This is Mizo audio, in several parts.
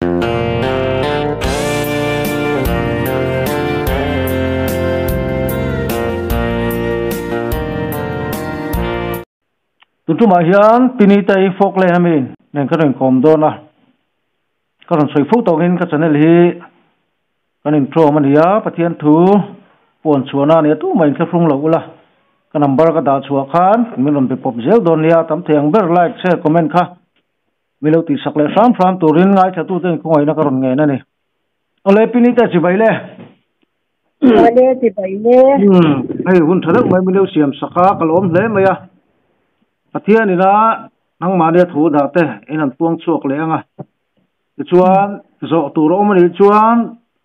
Tun tumah hian Pinita-i Falkland ami nen ka rawn kawm dawn a, ka rawn sawi fo tawngin ka channel hi kan intrawm a ni a, Pathian thu puan chhuahna a ni a, tumah inthlahrung lo ula, ka number ka dah chhuah khan min rawn be pawp zel dawn nia, tam thei ang ber like, share, comment kha min lo tihsak leh hram hram turin ngaithlatute inkhawngaihna ka rawn ngen a ni. Awle Pinita chibai le. Awle chibai le. Hei hun tha deuh mai min lo siam sak a, ka lawm hle mai a. Pathian ina nangmahnia thu dah te in an puang chhuak leh ang a. Tichuan zawh tur a awm a nih chuan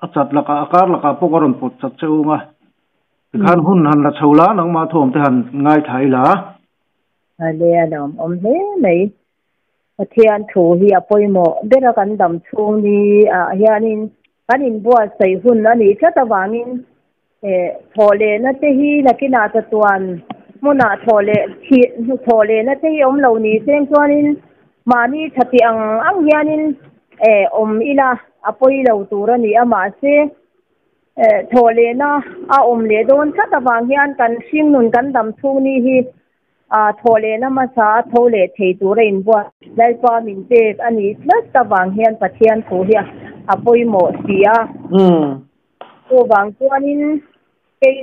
a chat lakah a kar lakah pawh ka rawn pawt chat che ung a. Tikhan hun han la chho la, nangmah thuam te han ngaithla ila. Awle a lawm awm hle mai. Pathian thu hi a pawimawh ber a kan dam chhung ni ah hianin kan inbuatsaih hun a nih tlat avangin thawh lehna te hi nakinah chatuan hmunah thawh leh thih thawh lehna te hi awm lo ni seng chuanin mahni tha tih ang ang hianin awm ila a pawi lo tur a ni a mahse thawh lehna a awm leh dawn tlat avang hian kan hringnun kan dam chhung ni hi A thaw lehna hmasa a tho leh thei tur a inbuat. Lalpa min pek a nih tlat avang hian Pathian thu hi a pawimawh si a. Chuvang chuanin kei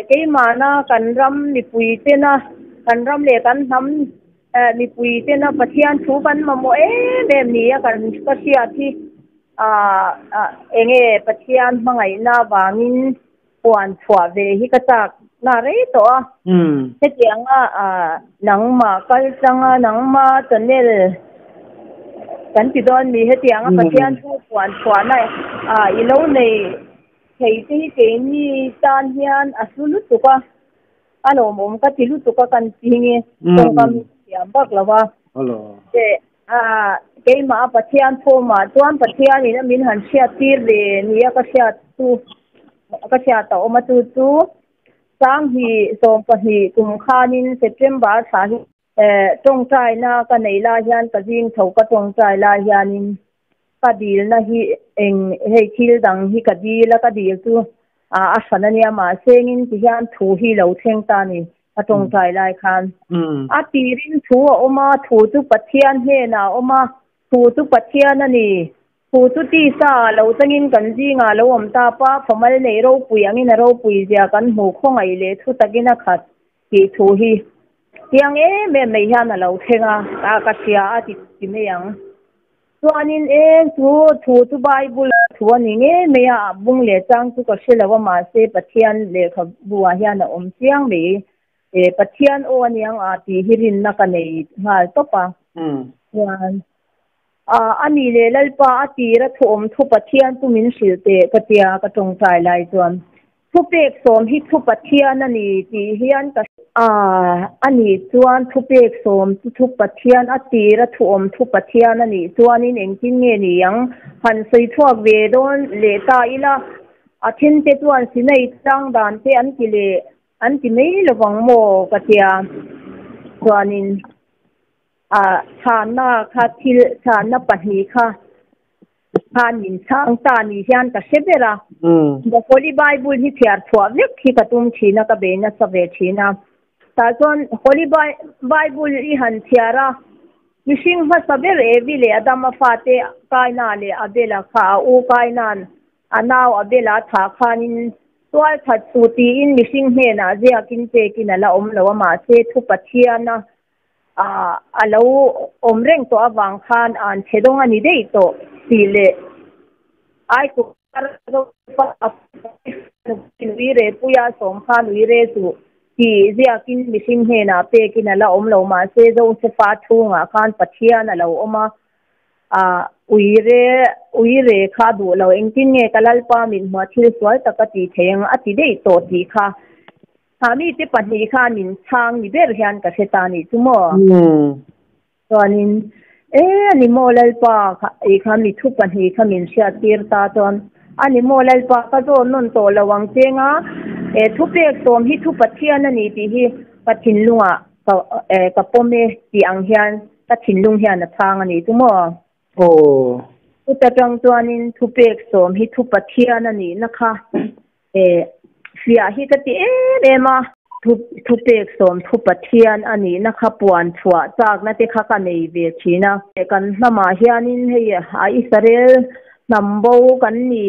keimahna kan ram mipui tena kan ram leh kan hnam mipui tena Pathian thu kan mamawh em em ni a kan ka hriat hi enge Pathian hmangaihna avangin puan chhuah ve hi ka chak na rei tawh a. Hetianga nangmah kal changa nangma channel kan ti dawn mi hetianga Pathian thu puan chhuahna i lo nei thei te hi keini tan hian a hlu lutuk a, a lawmawm ka ti lutuk a kan ti nge tawngkam thiam vak lo a. Keimah a Pathian thawmah chuan Pathianin a min han hriat tir ve nia ka hriat chu ka hriat a awm a chu chu Sanghnih 12 kum khanin September thla hi tawngtaina ka nei lai hian ka zing tho ka tawngtai lai hianin ka dilna hi eng hei thil dang hi ka dil a ka dil chu a hran ania mahse engin ti hian thu hi lo thleng ta a ni. A tawngtai lai khan a tirin thu a awm a, thu chu Pathian hnenah a awm a, thu chu Pathian a ni. Thu chu tisa ah lo changin kan zingah a lo awm ta pa, famal nei ropui angin a ropui zia kan hmuh khawngaih leh thu takin a khat tih thu hi chiang em em mai hian a lo thleng a, ka hria a ti mai ang. Chuanin e, chu thu chu Bible thu a ni ngei mai a, a bung leh chang chu ka hre lo a, mahse Pathian lehkhabu ah hian a awm chiang mai. E, Pathian aw a niang a tih hi rinna ka nei nghal tawp a. Chuan, a, a nih leh Lalpa a tir a thu awm thu Pathian chu min hrilh teh ka tia ka tawngtai lai chuan. Thupek sawm hi thu Pathian a ni tih hian ka. A, a nih chuan thupek sawm chu thu Pathian a tir a thu awm thu Pathian a nih chuanin engtin nge ni ang? Han sawi chhuak ve dawn leh ta ila, a thente chuan Sinai tlang dan te an ti leh an ti mai lovang maw ka tia. Chuanin a chhanna kha thil chhanna pahnih kha. Khan min chhang ta ni hian ka hre ber a. The Holy Bible hi chhiar chhuah vek hi ka tum thin a, ka bei nasa ve thin a. Tah chuan Holy Bible i han chhiar a, mihring hmasa ber Evi leh Adama fate Kaina leh Abela kha a u Kaina'n a nau Abela a thah khanin tual that suh tiin mihring hnenah ziakin pekin a la awm lo a, mahse thu Pathiana a lo awm reng tawh avang khan an chhe dawng a ni daih tawh tih leh Aikuruirepuia sawm kha Luire chu tih ziakin mihring hnenah pekin a la awm lo mahse Josefa chhungah khan Pathian a lo awm a, Uire Uire kha a duh lo engtin nge ka Lalpa mithmuh a thil sual tak a tih theih ang a ti daih tawh tih kha Ha mite pahnih khan min chhang ni ber hian ka hre ta nih chu maw? Chuanin, E, a ni maw Lalpa, i kha mi thu pahnih kha min hriat tir ta chuan, a ni maw Lalpa, ka zawn nawn tawh lo ang che nga, e, thupek sawm hi thu Pathian a ni tih hi ka thinlungah ka, e, ka pawm e tih ang hian ka thinlung hian a chhang a nih chu maw? Aw. Chuta tang chuanin thupek sawm hi thu Pathian a nihna kha fiah hi ka ti em em a. Thupek sawm thu Pathian a nihna kha puan chhuah chakna te kha ka nei ve thin a. Kan hnamah hianin hei a Israel hnam bo kan ni.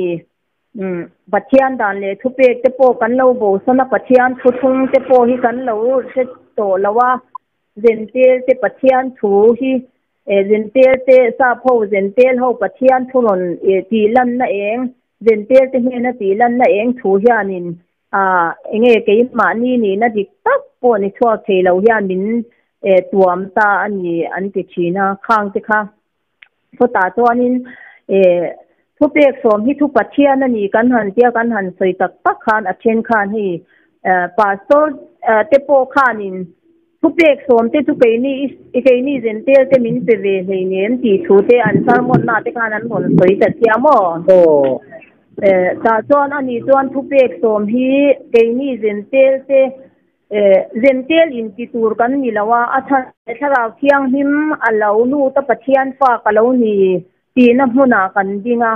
Pathian dan leh thupek te pawh kan lo bosan a, Pathian thuthlung te pawh hi kan lo hre tawh lo a. Zentel te Pathian thu hi Zentel te sap ho Zentel ho Pathian thu rawn tih lanna eng Zentel te hnena tih lanna eng thu hianin enge keimahni nihna dik tak pawh ni chhuak thei lo hian min tuam ta a ni an ti thin a khang te kha chutah chuanin thupek sawm hi thu Pathian a ni kan han tia kan han sawi tak tak khan a then khan hei pastor te pawh khanin Thupek sawm te chu keini keini zentel te min pe ve hleinem tih thu te an sermon na te khan an rawn sawi ta chiah maw? Aw. Tah chuan ani chuan thupek sawm hi keini zentel te zentel in ti tur kan ni lo a, a chhan thlarau thianghlim a lo lut a Pathian fa ka lo ni tihna hmunah kan ding a.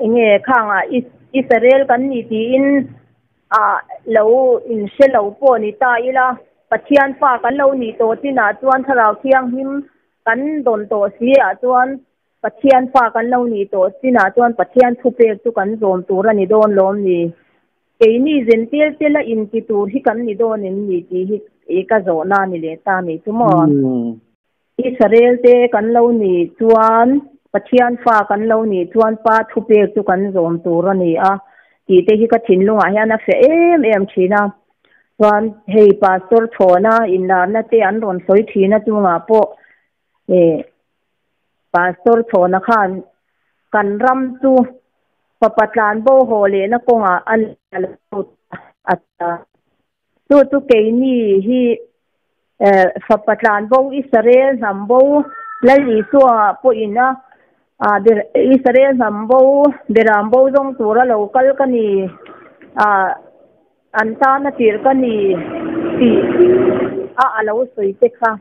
Enge khangah Israel kan ni tiin a lo inhre lo pawh ni ta ila, Pathian fa kan lo nih tawh chinah chuan Thlarau Thianghlim kan dawn tawh si ah chuan Pathian fa kan lo nih tawh chinah chuan Pathian thupek chu kan zawm tur a ni dawn lawm ni. Keini zentir te la inti tur hi kan ni dawn em ni tih hi ka zawhna a ni leh ta ni chu maw? Israel te kan lo nih chuan, Pathian fa kan lo nih chuan Pa thupek chu kan zawm tur a ni a tih te hi ka thinlungah hian a feh em em thin a. Chuan hei Pastor Chhawna inlarna te an rawn sawi thin a chungah pawh eh Pastor Chhawna khan kan ram chu fapa tlanbo haw lehna kawngah a lo ta a. Chu chu keini hi fapa tlanbo Israel hnam bo Lal Isua pawhin a Israel hnam bo beram bo zawng tura lo kal ka ni, an tana tirh ka ni tih a a lo sawi te kha,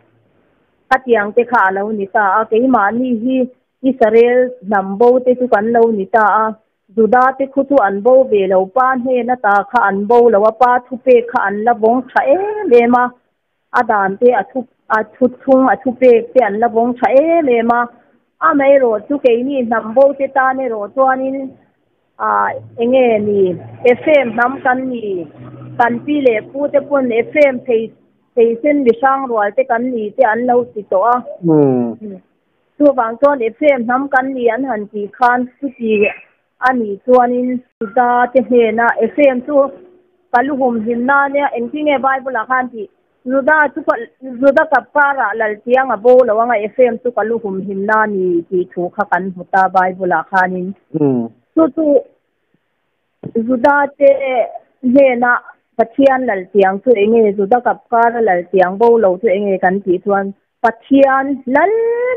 khatiang te kha a lo ni ta a. Keimahni hi Israel hnam bo te chu kan lo ni ta a. Juda te khu chu an bo ve lo, pa hnen ata kha an bo lo a, pa thupek kha an la vawng tha em em a, a dan te a thu a thu chhung a thupek te an la vawng tha em em a, amaherawh chu keini hnam bo te tan erawh chuanin ah enge ni Ephraim hnam kan ni, kan pi leh pu te pawn Ephraim thei theisen mihrang rual te kan ni te an lo ti tawh a. Chuvang chuan Ephraim hnam kan ni an han tih khan chuti a nih chuanin Juda te hnena Ephraim chu ka lu humhim nan nia engtinge Bible ah khan tih Juda chu ka Juda kap karah lal chiang a bo lo anga Ephraim chu ka lu humhim na ni tih thu kha kan hmu ta Bible ah khanin chu chu Juda te hnena Pathian lal chiang chu enge Juda kap kara lal chiang bo lo chu enge kan tih chuan Pathian lal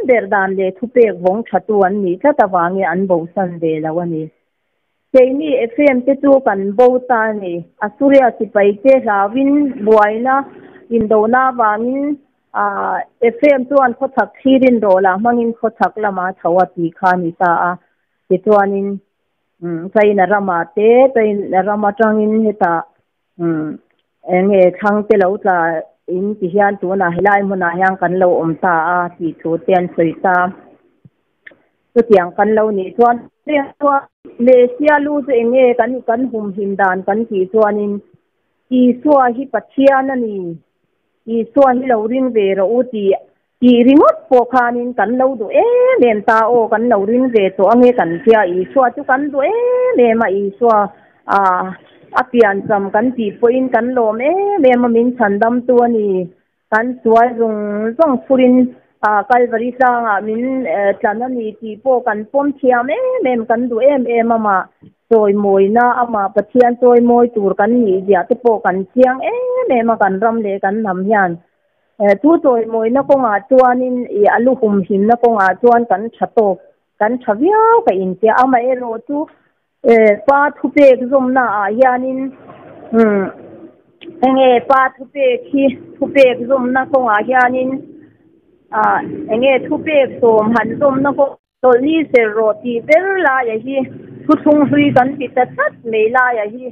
ber dan leh thupek vawng thatu an nih tlat avangin an bosan ve lo a ni. Keini Ephraim te chu kan bo ta a ni. Assuria sipai te hlauin buaina indona avangin Ephraim chuan khawchhak thlirin rawhlah hmangin khawchhak lama chho a tih kha a ni ta a. Tichuanin China ramah te China ram atangin hetah Enge thlang te lo tla in ti hian tunah helai hmunah hian kan lo awm ta a tih thu te an sawi ta. Chutiang kan lo nih chuan Messia lu chu enge kan kan humhim dan kan tih chuanin Isua hi Pathian a ni, Isua hi lo ring ve rawh u tih tih ringawt pawh khanin kan lo duh em em ta aw kan lo ring ve tawh ange kan tia Isua chu kan duh em em a Isua ah a piancham kan tih pawhin kan lawm em em a min chhandam tu a ni kan sual zawng zawng phurin ah Kalvari tlangah min tlan a ni tih pawh kan pawm thiam em em kan duh em em amah chawimawina amah Pathian chawimawi tur kan nih ziah te pawh kan chiang em em a kan ram leh kan hnam hian. Chu chawimawina kawngah chuanin ih a lu humhimna kawngah chuan kan tha tawk, kan tha viau ka intia. Amaherawh chu pa thupek zawmna ah hianin umm enge pa thupek hi thupek zawmna kawngah hianin ah enge thupek sawm han zawmna kawng. Chawlhni ser rawh tih ber laia hi thuthlung hlui kan ti ta tlat mai laia hi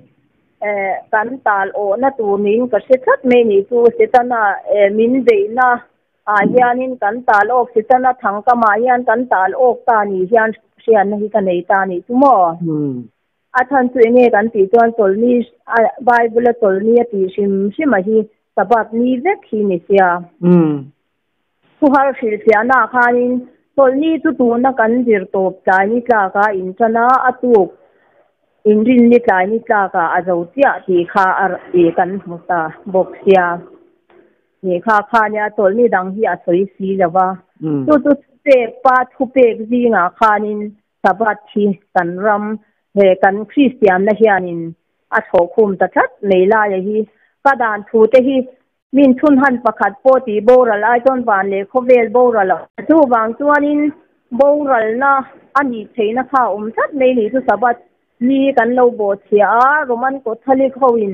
kan tal awhna tur niin ka hre tlat mai ni chu Setana min beihna ah hianin kan tal awk Setana thangkamah hian kan tal awk ta ni hian hriatna hi ka nei ta nih chu maw? A chhan chu enge kan tih chuan chawlhni Bible a chawlhni a tih hrim hrim a hi Sabbath ni vek hi ni sia. Thuhar hrilhfiahna ah khanin chawlhni chu tuna kan zir tawp tlai ni tlak a inṭan a, a tuk inrinni tlai ni tlak ah a zo chiah tih kha a kan hmu ta bawk sia. Nih kha khania chawlhni dang hi a sawi si lo va. Chu chu thupek pa thupek zingah khanin Sabbath hi kan ram he kan Kristianna hianin a thlawhkhum ta tlat mai laia hi ka dan thu te hi Min chhunhan pakhat pawh tih boral ai chuan van leh khawvel boral a. Chuvang chuanin boralna a nih theihna kha a awm tlat mai ni chu Sabbath ni kan lo bawhchhiah a, Roman Catholic hoin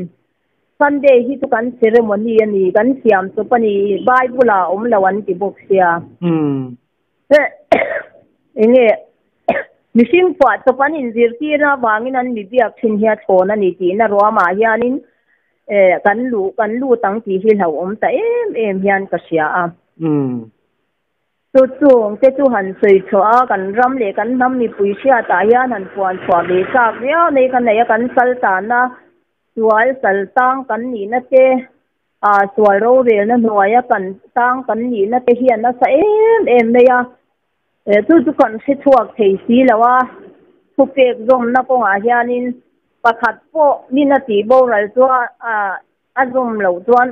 Sunday hi chu kan ceremony a ni, kan siam chawp a ni, Bible ah a awm lo an ti bawk sia. Enge mihring phuah chawp an inzirtirna avangin an mi biak thin hi a thlawn a ni tihna ruamah hianin kan luh kan lut ang tih hi hlauhawm ta em em hian ka hria a. Chu chung te chu han sawi chhuah a, kan ram leh kan hnam mipui hriatah hian han puan chhuah ve chak viau nei ka nei a, kan sal tana sual sal tang kan nihna te A sual rorelna hnuaia kan tang kan nihna te hian nasa em em mai a, chu chu kan hre chhuak thei si lo a, thupek zawmna kawngah hianin pakhat pawh min a tih boral chuan a zawm loh chuan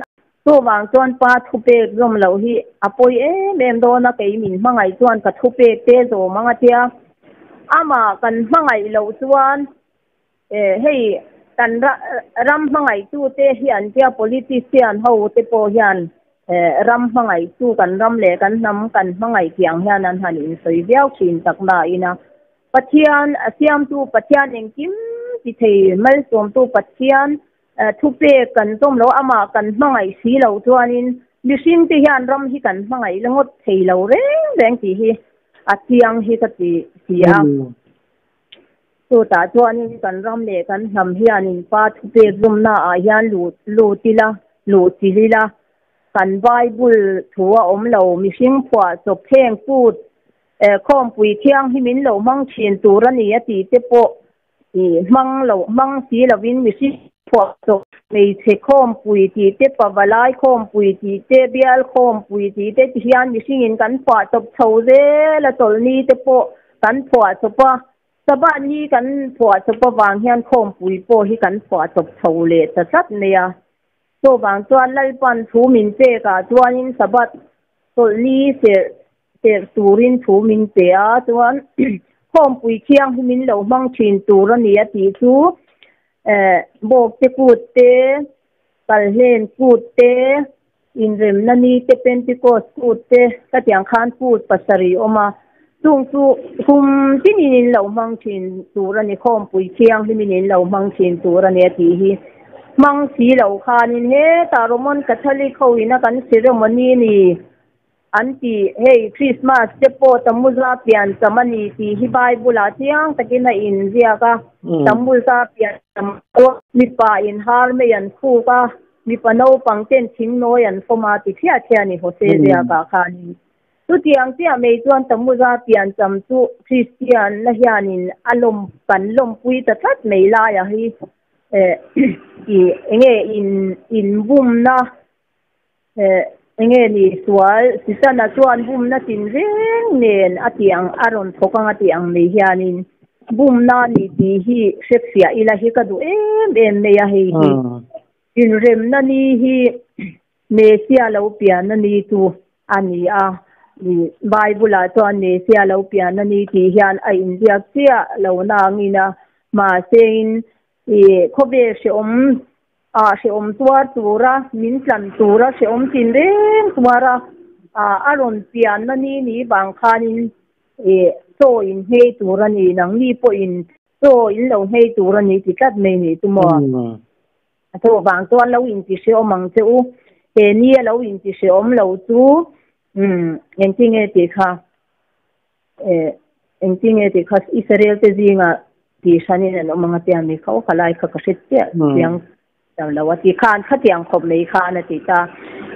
chuvang chuan pa thupek zawm loh hi a pawi em em dawn a, kei min hmangaih chuan ka thupek te zawm ang a tia, amah kan hmangaih loh chuan Hei kan ram hmangaihtute hian tia politician ho te pawh hian ram hmangaihtu kan ram leh kan hnam kan hmangaih tih ang hian an han insawi viau thin tak nain a Pathian a siamtu Pathian engkim ti thei malsawmtu Pathian thupek kan zawm lo amah kan hmangaih si lo chuanin mihring te hian ram hi kan hmangaih la ngawt thei lo reng reng tih hi a chiang hi ka ti si a. Chutah chuanin kan ram leh kan hnam hianin pa thupek zawmnaah hian luh lut ila, luh chilh ila, kan Bible thu a awm lo, mihring phuah chawp heng put khawmpui thiang hi min lo hmang thin tur a ni a tih te pawh hmang lo hmang si lovin mihring phuah chawp hmeichhe khawmpui tih te, pavalai khawmpui tih te, bial khawmpui tih te ti hian mihringin kan phuah chawp chho zel a chawlhni te pawh Kan phuah chawp a, Sabbath ni kan phuah chawp avang hian khawmpui pawh hi kan phuah chawp chho leh ta tlat mai a. Chuvang chuan Lalpan thu min pek ah chuanin Sabbath chawlh ni serh serh turin thu min pe a, chuan khawmpui thiang hi min lo hmang thin tur a ni a tih chu bawk te kut te, kalhlen kut te, Inremna ni te, Pentecost kut te, ka tiang khan kut pasarih awm a, chung chu kum tinin in lo hmang thin tur a ni, khawmpui thianghlimin in lo hmang thin tur a ni a tih hi. Hmang si lo khanin hetah Roman Catholic ho ina kan ceremony ni an ti, hei Christmas te pawh Tamuza pian cham a ni tih hi Bible ah chiang takin a inziak a, Tamuza pian cham pawh mipa inhar mai an khuk a, Mipa naupang ten thing nawi an fawm a ti thliah thliah a ni Hose ziakah khanin. Chutiang chiah mai chuan Tamuza piancham chu Kristianna hianin a lawm kan lawmpui ta tlat mai laia hi ih enge in inbumna enge ni sual Sitana chuan bumna tinreng nen a tih ang a rawn thawk ang a tih ang mai hianin Bumna ni tih hi hrefiah ila hi ka duh em em mai a, hei hi inremna ni hi Messia lo pianna ni chu a ni a, Bible ah chuan Messia lo pianna ni tih hian a inziak chiah lo nangin a, mahse in khawvel hrehawm ah hrehawm tuar tura min tlan tura hrehawm tin reng tuara a rawn pianna ni ni vang khanin Ih, chaw in nghei tur a ni, nangni pawhin chaw in lo nghei tur a ni ti tlat mai ni chu maw? Chaw vang chuan lo inti hrehawm ang che u, he ni a lo inti hrehawm lo chu umm engtinge tih kha eh. Engtinge tih kha Israel te zinga ti hranin an awm ang a tia mi kha aw khalai kha ka hre chiah chiang ta lo a ti khan khatiang khawp mai khan a ti ta.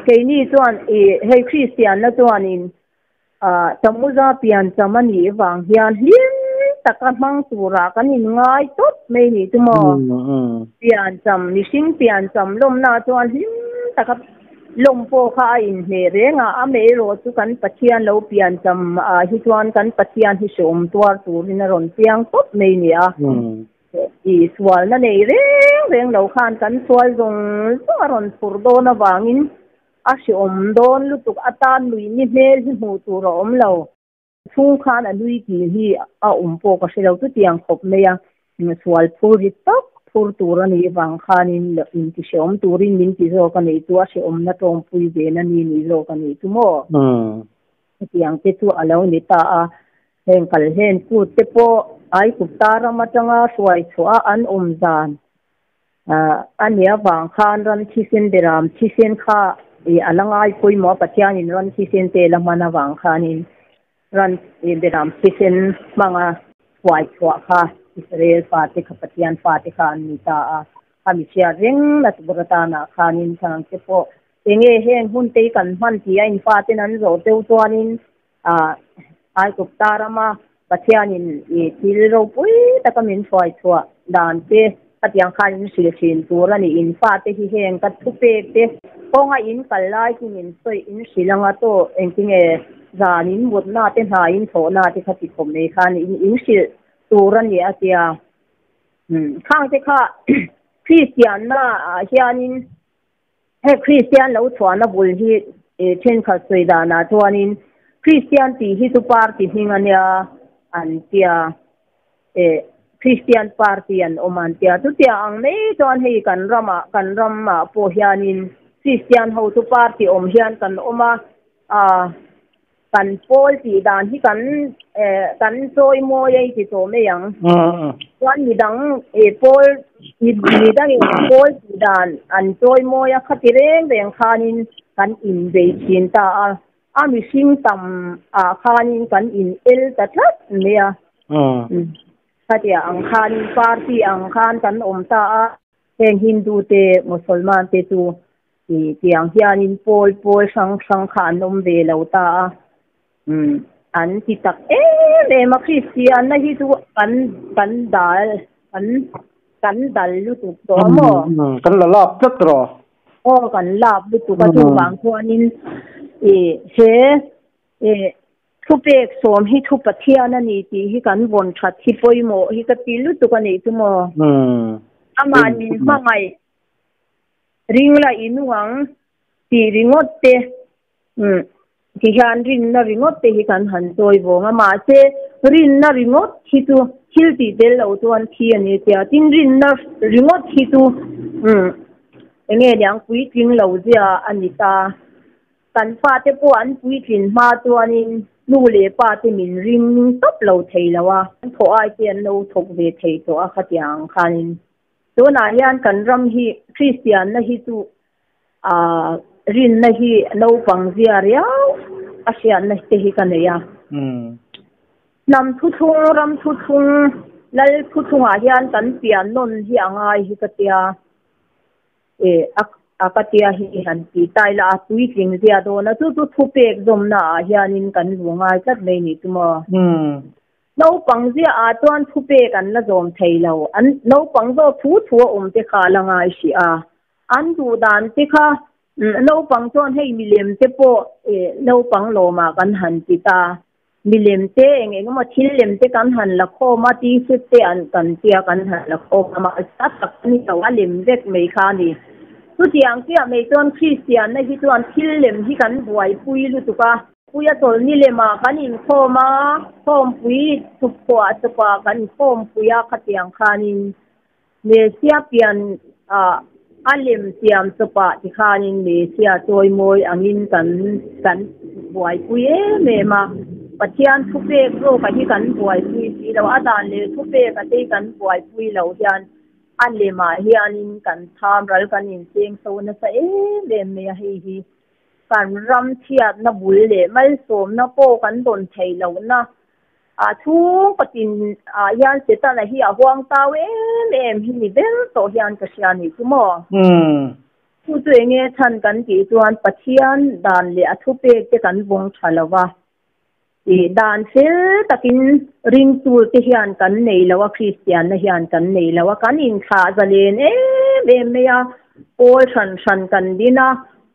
Keini chuan i hei Kristian na chuanin Tamuza pian cham a nih vang hian hlim taka hmang turah kan inngai tawp mai ni chu maw? Pian cham, mihring pian cham lawmna chuan hlim taka lawm pawh kha a inhmeh reng a, amaherawh chu kan Pathian lo pian cham ah hi chuan kan Pathian hi hreawm tuar turin a rawn piang tawp mai ni a. I sualna nei reng reng lo khan kan sual zawng zawng a rawn phur dawn avangin A hreawm dawn lutuk atan nui ni hmel hi hmuh tur a awm lo. Chhung khan a nui tih hi a awm pawh ka hre lo. Chutiang khawp mai a, sual phur ri tak phur tur a nih vang khanin in ti hreawm turin min ti zawk a nih chu, a hreawmna tawngpui ve na ni ni zawk a nih chu maw? Chutiang te chu a lo ni ta a. Heng kalhlen kut te pawh Aikupta ram atanga hruai chhuah a an awm zan A nih avang khan ram thisen beram thisen kha i a la ngai pawimawh a, Pathianin ram thisen te la hman avang khanin ram beram thisen hmanga hruai chhuah kha Israel fate kha Pathian fate kha an ni ta a, khami chhiat reng na tur atanah khanin thlang te pawh enge heng hun te hi kan hman tih a in faten an zawh deuh chuanin Aikupta rama Pathianin i thil ropui taka min hruai chhuah dan te khatiang khan in hrilh thin tur a ni. In fate hi heng ka thupek te kawnga in kal lai chu min sawi in hrilh anga tawh engtinge zan in mutna te hna in thawhna te kha ti khawp mai khan in hrilh tur a ni a tia. Khang te kha Kristianna ah hianin He Kristian lo chhuahna bul hi thenkhat sawi danah chuanin Kristian tih hi chu party hming a nia an tia, Kristian party an awm an tia. Chutia ang mai chuan hei kan ramah kan ramah pawh hianin Kristian ho chu party awm hian kan awm a, Kan pawl tih dan hi kan kan chawi mawi a i ti tawh mai ang. Chuan midang pawl midangin pawl tih dan an chawi mawi a khati reng reng khanin kan inbei thin ta a, a mihring tam ah khanin kan in el ta tlat mai a. Khatia ang khanin party ang khan kan awm ta a, heng Hindu te Mosolman te chu I tiang hianin pawl pawl hrang hrang kha an awm ve lo ta a, umm an ti tak em em a, Kristianna hi chu kan kan dal kan kan dal lutuk tawh a maw? Kan la lap tlat rawh. Aw kan lap lutuk a, chuvang chuanin i he i thupek sawm hi thu Pathian a ni tih hi kan vawn that hi pawimawh hi ka ti lutuk a nih chu maw? Amah min hmangaih Ring la i nung ang tih ringawt te, umm ti hian rinna ringawt te hi kan han chawi vawng a, mahse rinna ringawt hi chu thil tih tel lo chuan thi a ni tia, tin rinna ringawt hi chu umm enge niang puitling lo zia a ni ta. Kan fate pawh an puitlin hma chuanin nu leh pa te min ring tawp lo thei lo a, an thawh ai te an lo thawk ve thei tawh a khatiang ang khanin. Tunah hian kan ram hi Kristianna hi chu rinna hi naupang zia riau a hriatna te hi ka nei a. Hnam thuthlung, ram thuthlung, lal thuthlungah hian kan pian nawn hi a ngai hi ka tia. A ka tia hi han ti tai la a puitling zia dawn a, chu chu thupek zawmnaah hianin kan lu ngai tlat mai ni chu maw. Naupang ziah ah chuan thupek an la zawm thei lo. An naupang zawk thu thu a awm te kha a la ngai hrih a. An duh dan te kha naupang chuan hei milem te pawh naupang lawmah kan han ti ta. Milem te eng eng emaw thil lem te kan han la khawm a, t-shirt te an kan tia kan han la khawm a, mahse a tak a ni lo, a lem vek mai kha a ni. Chutiang chiah mai chuan Kristianna hi chuan thil lem hi kan buaipui lutuk a. Puia chawlhni lemah kan inkhawm a, khawmpui chukphuah chawpah kan inkhawmpui a, khatiang khanin Mesia pian ah a lem siam chawpah tikhanin Mesia chawimawi angin kan kan buaipui em em a, Pathian thupek zawka hi kan buaipui si lo, a dan leh thupek a te kan buaipui lo hian a lemah hianin kan tham ral kan inseng so nasa em em mai a, hei hi Kan ram chhiatna bul leh malsawmna pawh kan dawn theih lohna A chhungkaw tin ah hian Setana hi a huang tau em em hi ni ber tawh hian ka hria ni chu maw? Chu chu enge chhan kan tih chuan Pathian dan leh a thupek te kan vawng tha lo va. Tih dan fel takin ringtu te hian kan nei lo a, Kristianna hian kan nei lo a, kan inthlah zalen em em mai a, pawl hran hran kan din a,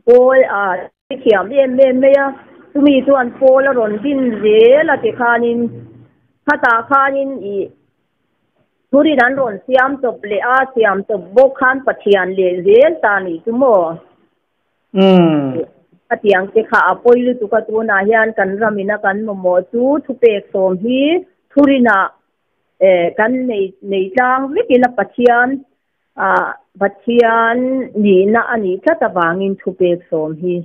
pawl a thiam em em mai a, chumi chuan pawl a rawn din zel a tikhanin khatah khanin ih thurin an rawn siam chawp leh a, siam chawp bawk khan Pathian leh zel ta nih chu maw? Khatiang te kha a pawi lutuk a, tunah hian kan ramina kan mamawh chu thupek sawm hi thurinah kan nei nei tlang vek ila Pathian Pathian nihna a nih tlat avangin thupek sawm hi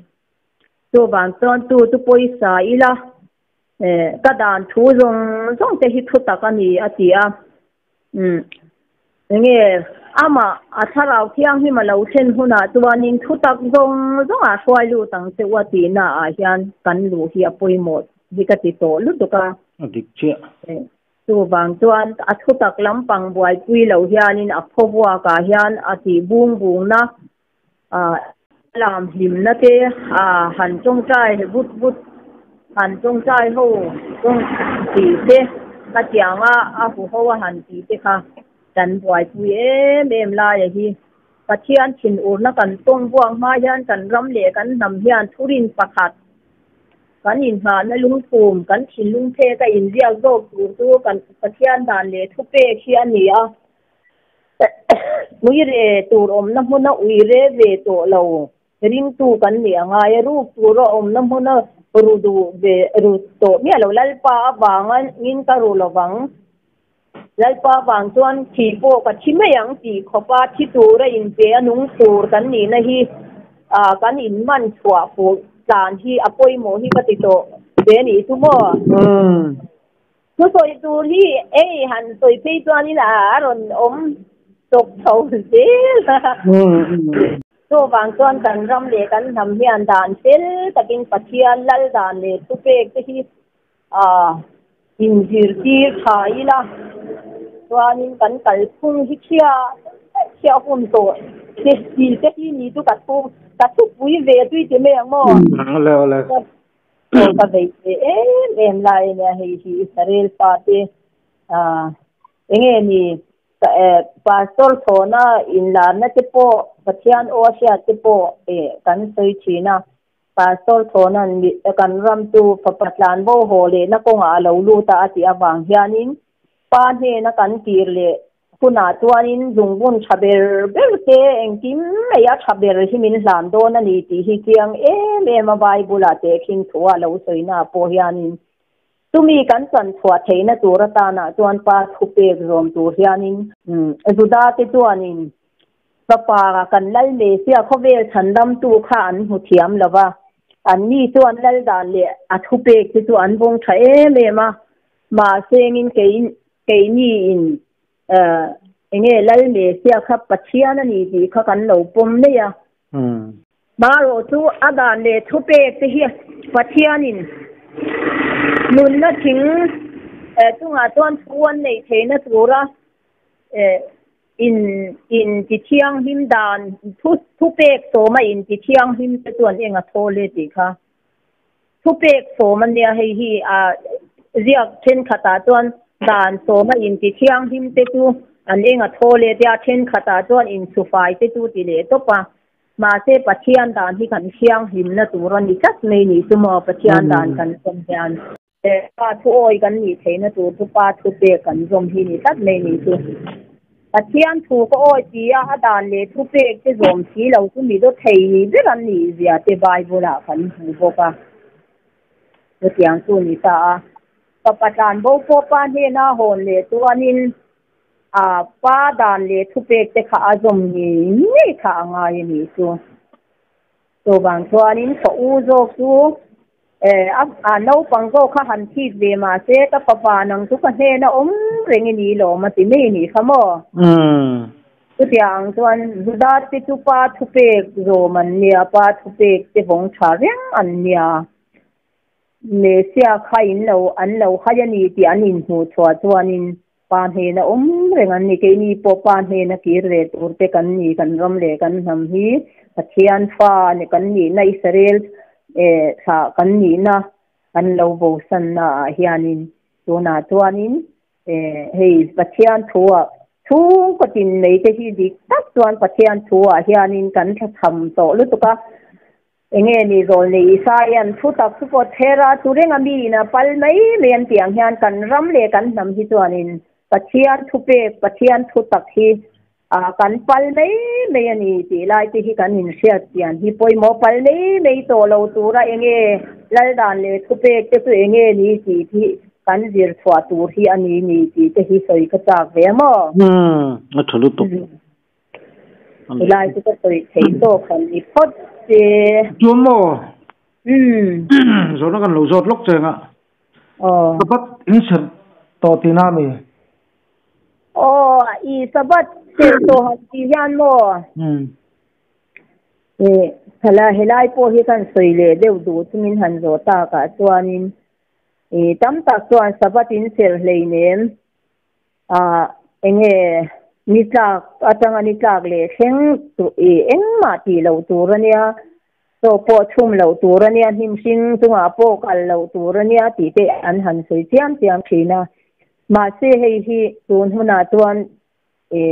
chuvang chuan chu chu pawisa ila ka dan thu zawng zawng te hi thutak a ni a ti a. Enge amah a thlarau thianghlim a lo thlen hunah chuanin thutak zawng zawngah hruai lut ang che u a tihna ah hian kan luh hi a pawimawh hi ka ti tawh lutuk a. A dik chiah. Chuvang chuan a thutak lampang buaipui lo hianin a phawvuakah hian a tih bung bungna lam hlimna te han tawngtai vut vut han tawngtai ho tawng tih te khatianga a hu ho a han tih te kha kan buaipui em em laia hi Pathian thinurna kan tawng buak hma hian kan ram leh kan hnam hian thurin pakhat kan inhnahna lungphum kan thinlung phek a inziak zawk tur chu kan Pathian dan leh thupek hi a ni a. Uire tur awmna hmuna uire ve tawh lo ringtu kan nih a ngai a, ruk tur a awmna hmuna ru duh ve ru tawh miah lo. Lalpa avanga ngin ka ru lovang, Lalpa avang chuan thi pawh ka thi mai ang tih khawpa thi tura inpe a nung tur kan nihna hi kan inman chhuah fuh tlan hi a pawimawh hi ka ti tawh ve a nih chu maw? Thusawi tur hi ei han sawi phei chuanin a rawn awm chawp chho zel a. Chuvang chuan kan ram leh kan hnam hian dan fel takin Pathian lal dan leh thupek te hi inzirtir tha ila chuanin kan kalphung hi chhia chhia hun tawh te te hi ni chu ka thu ka thupui ve tui ti mai ang maw? Aw ka vei ve em em lai ania hei hi Israel fate ah enge ni pastor thawhna inlarna te pawh Pathian aw a hriat te pawh eh kan sawi thin a pastor thawhna kan ram chu fapa tlanbo haw lehna kawngah a lo lut a a tih avang hianin pa hnena kan tir leh Hunah chuanin zungbun tha ber ber te engkim mai a tha ber hi min hlan dawn a ni tih hi chiang em em a Bible ah tehkhin thu a lo sawina ah pawh hianin chumi kan chan chhuah theihna tur atanah chuan pa thupek zawm tur hianin Juda te chuanin fapa kan lal Messiah khawvel chhandamtu kha an hmu thiam lo va, anni chuan lal dan leh a thupek te chu an vawng tha em em a, mahse engin kei Keini in enge Lal Messiah kha Pathian a ni tih kha kan lo pawm mai a. Marawh chu a dan leh thupek te hi Pathianin nunna thing chungah chuan thu an neih theihna tura in in ti thianghlim dan thu thupek sawma in ti thianghlim te chuan eng a thawl e tih kha. Thupek sawm a nia hei hi a ziak thenkhatah chuan dan sawma inti thianghlim te chu an eng a thaw leh tia thenkhatah chuan insufai te chu ti leh tawp a. Mahse Pathian dan hi kan thianghlimna tur a ni tlat mai ni chu maw Pathian dan kan zawm hian. Pa thu awi kan nih theihna tur chu Pa thupek kan zawm hi ni tlat mai ni chu. Pathian thu ka awi ti a, a dan leh thupek te zawm si lo chu mi dawt thei ni ber an nih zia te Bible ah kan hmu bawk a. Chutiang chu ni ta a. Fapa tlanbo pawh pa hnena hawn leh chuanin a pa dan leh thupek te kha a zawm ngei ngei kha a ngai a nih chu. Chuvang chuanin ka u zawk chu a naupang zawk kha han thik ve mahse ka fapa nang chu ka hnena awm reng i ni lawm a ti mai a nih kha maw? Chutiang ang chuan Juda te chu pa thupek zawm an nia, pa thupek te vawng tha reng an nia. Messia kha in lo an lo hai a ni tih an inhmuh chhuah chuanin Pa hnena awm reng an ni. Keini pawh Pa hnena kir leh tur te kan ni. Kan ram leh kan hnam hi Pathian fa kan nihna Israel thlah kan nihna kan lo bosanna ah hianin tunah chuanin hei Pathian thu-ah chhungkaw tin mai te hi dik tak chuan Pathian thu-ah hianin kan thlachham tawh lutuk a. Enge ni zawl nei Isaia'n thu tak chu pawh ther a, chu renga mi in a pal mai mai an tih ang hian kan ram leh kan hnam hi chuanin Pathian thupek, Pathian thu tak hi kan pal mai mai a ni tih lai te hi kan inhriat chian hi pawimawh pal mai mai tawh lo tura enge lal dan leh thupek te chu enge ni tih hi kan zir chhuah tur hi a ni ni tih te hi sawi ka chak ve a maw? Umm, a tha lutuk. Helai chu ka sawi thei tawk han ni phawt che. Chuan maw? Zawhna kan lo zawt lawk che anga. Aw. Sabbath in serh tawh tihna a mi? Aw, i Sabbath serh tawh han tih hian maw? Hala helai pawh hi kan sawi leh deuh duh chungin han zawh takah chuanin i tam tak chuan Sabbath in serh hleinem. Ah, enge ni tlak atanga ni tlak leh thleng chu i engmah tih loh tur a nia, chaw pawh chhum loh tur a nia, hnim hring chungah pawh kal loh tur a nia tih te an han sawi chiam chiam thin a. Mahse hei hi tun hunah chuan i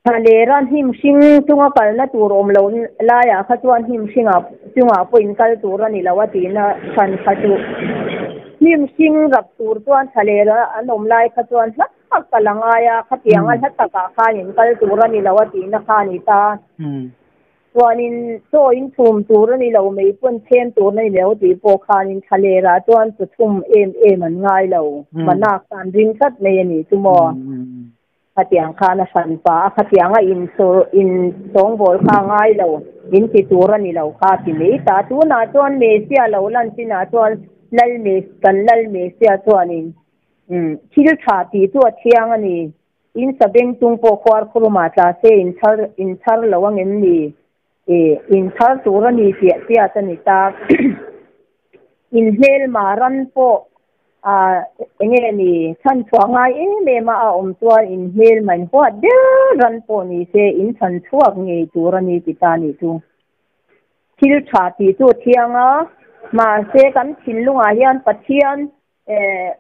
Thalera hnim hring chunga kalna tur awm lo laiah kha chuan hnim hringah chungah pawh in kal tur a ni lo a tihna chhan kha chu hnim hring rap tur chuan thalera an awm lai kha chuan hla tak kal a ngai a, khatianga hla takah khan in kal tur a ni lo a tihna kha a ni ta. Chuanin chaw in chhum tur a ni lo mai pawn chhem tur a ni lo tih pawh khanin thalerah chuan chaw chhum em em an ngai lo, manak kha an ring tlat mai a ni chu maw? Khatiang khan a hran pa a, khatiang a in sawngbawl kha a ngai lo, in ti tur a ni lo kha a ti mai ta. Tunah chuan Messia lo lan chinah chuan Lal Mes, kan Lal Messia chuanin thil tha tih chu a thiang a ni. In sabeng tung pawh khuar khurumah tla se in chhar in chhar lo ang em ni? In chhar tur a ni tih chiat a ni ta. In hmelma ran pawh A enge ni, chhan chhuah ngai em em a a awm chuan in hmel main huat ber ran pawh ni se in chhan chhuak ngei tur a ni ti ta nih chu. Thil tha tih chu a thiang a, mahse kan thinlungah hian Pathian eh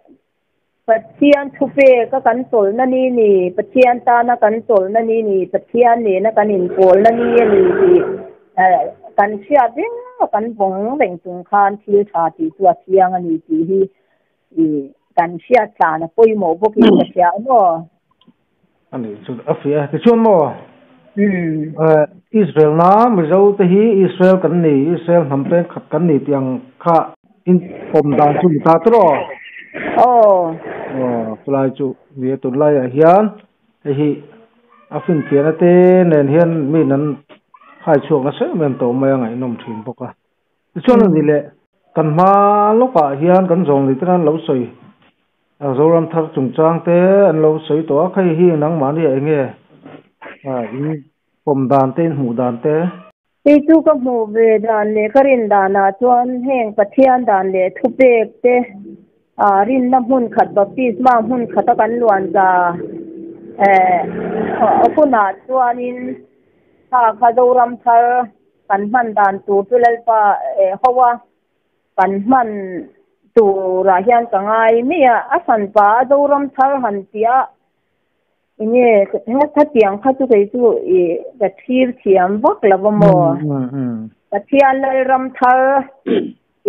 Pathian thupek a kan chawlhna ni ni, Pathian tana kan chawlhna ni ni, Pathian nena kan inpawlna ni a ni tih eh kan hriat reng a kan vawng reng chung khan thil tha tih chu a thiang a ni tih hi i kan hriat tlan a pawimawh bawkin ka hria a maw? A nih chu a fiah a, tichuan maw? Israel na Mizo te hi Israel kan ni, Israel hnam peng khat kan ni tih ang kha in pawm dan chu ni ta tawh aw. Aw, chulai chu ni a tunlaiah hian Hei hi a finfiahna te nen hian mi nan hai chhuak nasa em em tawh mai a ngaihnawm thin bawk a. Tichuan a ni leh kan hma lawkah hian kan zawng ni ten an lo sawi Zoram thar chungchang te an lo sawi tawh a, khei hi nangmahni ah enge in pawm dan te in hmuh dan te. Hei chu ka hmuh ve dan leh ka rin danah chuan heng Pathian dan leh thupek te ah rinna hmun khat baptisma hmun khata kan luan za eh hunah chuanin kha kha Zoram thar kan hman dan tur chu Lalpa eh ho a kan hman turah hian ka ngai mai a, a hranpa a Zoram thar han tih a. Enge khatiang kha chu kei chu i ka thlir thiam vak lo va maw? Pathian Lalram thar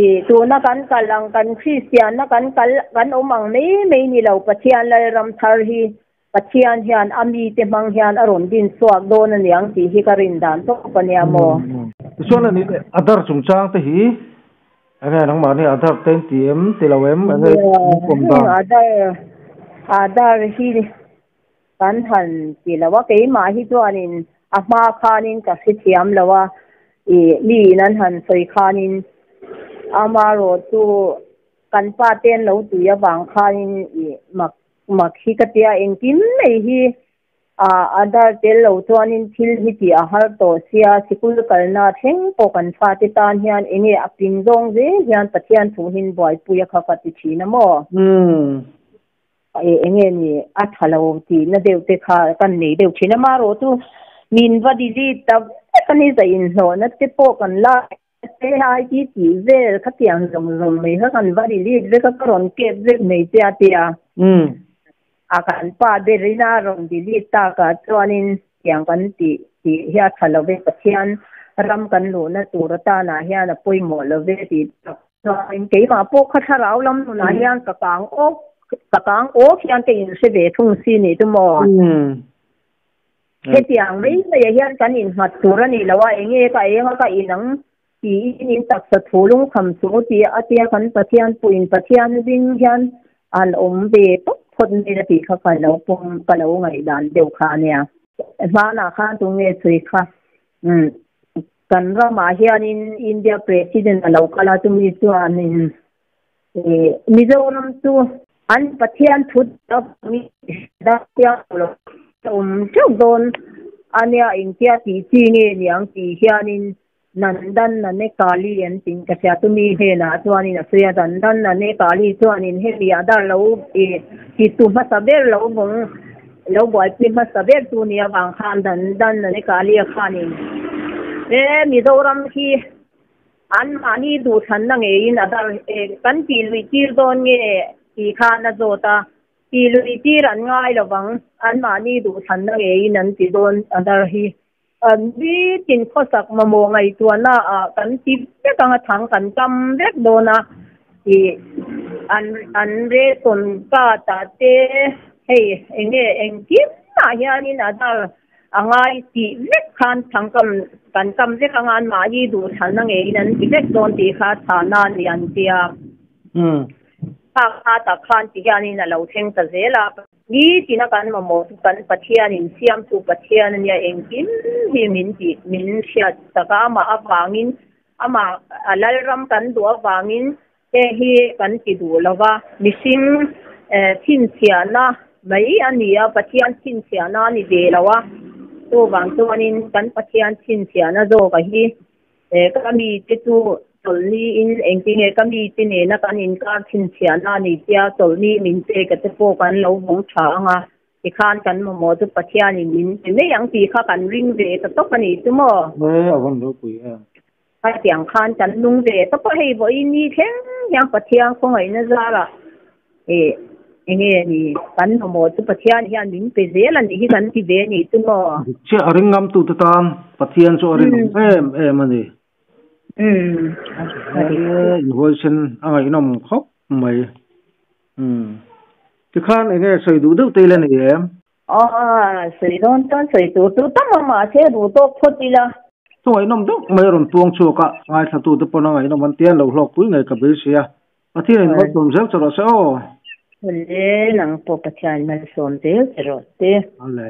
i tuna kan kal ang kan Kristianna kan kal kan awm ang mai mai ni lo Pathian Lalram thar hi Pathian hian a mite hmang hian a rawn din chhuak dawn a niang tih hi ka rin dan tawp a nia maw? Tichuan a ni Adhar chungchang te hi enge nangmahni Adhar te in ti em ti lo em enge in pawm dan? Adhar Adhar hi kan han ti lo a, keimah hi chuanin a hma khanin ka hrethiam lo a, ih mi in an han sawi khanin amarawh chu kan pa te an lo tui avang khanin ih mak mak hi ka tia engkim mai hi. A Aadhaar tel lo chuanin thil hi tih a har tawh sia, sikul kalna thleng pawh kan fate tan hian enge a ping zawng zel hian Pathian thu hin buaipui a kha ka ti thin a maw? Enge ni a tha lo tihna deuh te kha kan nei deuh thin a, amaherawh chu min va delete ta vek a ni, zah inhlawhna te pawh kan la Te IT tih vel khatiang zawng zawng mai kha kan va delete vek a, ka rawn kep vek mai che a tia. A kan pa berin a rawn delete tak ah chuanin tiang kan tih tih hi a tha lo ve, Pathian ram kan luhna tur atanah hian a pawimawh lo ve tih tak chuanin keimah pawh kha thlarau lam nunah hian ka kang awk ka kang awk hian ka inhre ve thung si nih chu maw. Hetiang mai maiah hian kan innghat tur a ni lo a, enge ka eng a ka inang tiin in taksa thu lungkham chung u tih a tia kan Pathian puiin Pathian zing hian an awm ve tawp phawt mai a tih kha ka lo pawm ka lo ngaihdan deuh kha a nia. Hmanah khan tunge chhui kha umm kan ramah hianin India President a lo kal a chumi chuanin Mizoram chu an Pathian thu avangin lo awm teuh dawn a nia, engtia tih chi nge niang tih hianin Nandan Nanekali an tin ka hria chumi hnenah chuanin a sawi a, Nandan Nanekali chuanin hemi a dar lo titu hmasa ber lo vawng lo buaipui hmasa ber tu nia avang khan Nandan Nanekali a khanin he Mizoram hi Anmahni duhthlanna ngeiin a dar kan tih luih tir dawn nge tih khan a zawt a, tih luih tir an ngai lo vang, anmahni duhthlanna ngeiin an ti dawn a dar hi. Nitin khawsak mamawh ngaihtuahna ah kan ti vek ang a thang kan tam vek dawn a tih an an ration card ah te hei enge engkim ah hianin a dar A ngai tih vek khan thang kam kan kam vek anga an mahni duhthlanna ngeiin an ti vek dawn tih kha chhana a ni an tia. Kha kha tak khan ti hianin a lo thleng ta zel a. Nitina kan mamawh chu kan Pathianin siamtu Pathian a nia engkim hi min tih min hriat tak a, amah avangin amah a Lalram kan duh avangin Heng hi kan ti duh lo va, mihring chhinchhiahna mai a ni a, Pathian chhinchhiahna a ni ve lo a, chuvang chuanin kan Pathian chhinchhiahna zawka hi ka mite chu chawlhniin engtinge ka mite nena kan inkar chhinchhiahna a ni tia chawlhni min pek a te pawh kan lo vawng tha ang a, tikhan kan mamawh chu Pathianin min pe mai ang tih kha kan ring ve ta tawp a ni chu maw? He a vawn ropui em? Hetiang khan kan nung ve tawp a, hei vawiin ni thleng hian Pathian khawngaihna zarah eh enge ni kan mamawh chu Pathian hian min pe zel a nih hi kan ti ve a nih chu maw. Dik chiah a ring ngamtute tan Pathian chu a rinawm em em a ni. Umm a dik chiah. In huaisen a ngaihnawm khawp mai. Umm tikhan enge sawi duh deuh te ila ni em? Aw, sawi dawn chuan sawi tur chu tam a, mahse duh tawk phawt ila. Chu ngaihnawm deuh mai a rawn puang chhuak a, ngaithlatute pawn a ngaihnawm an tia an lo hlawkpui ngei ka beisei a. Pathianin malsawm zel che rawh se aw. Awle, nang pawh Pathianin malsawm zel che rawh se. Awle.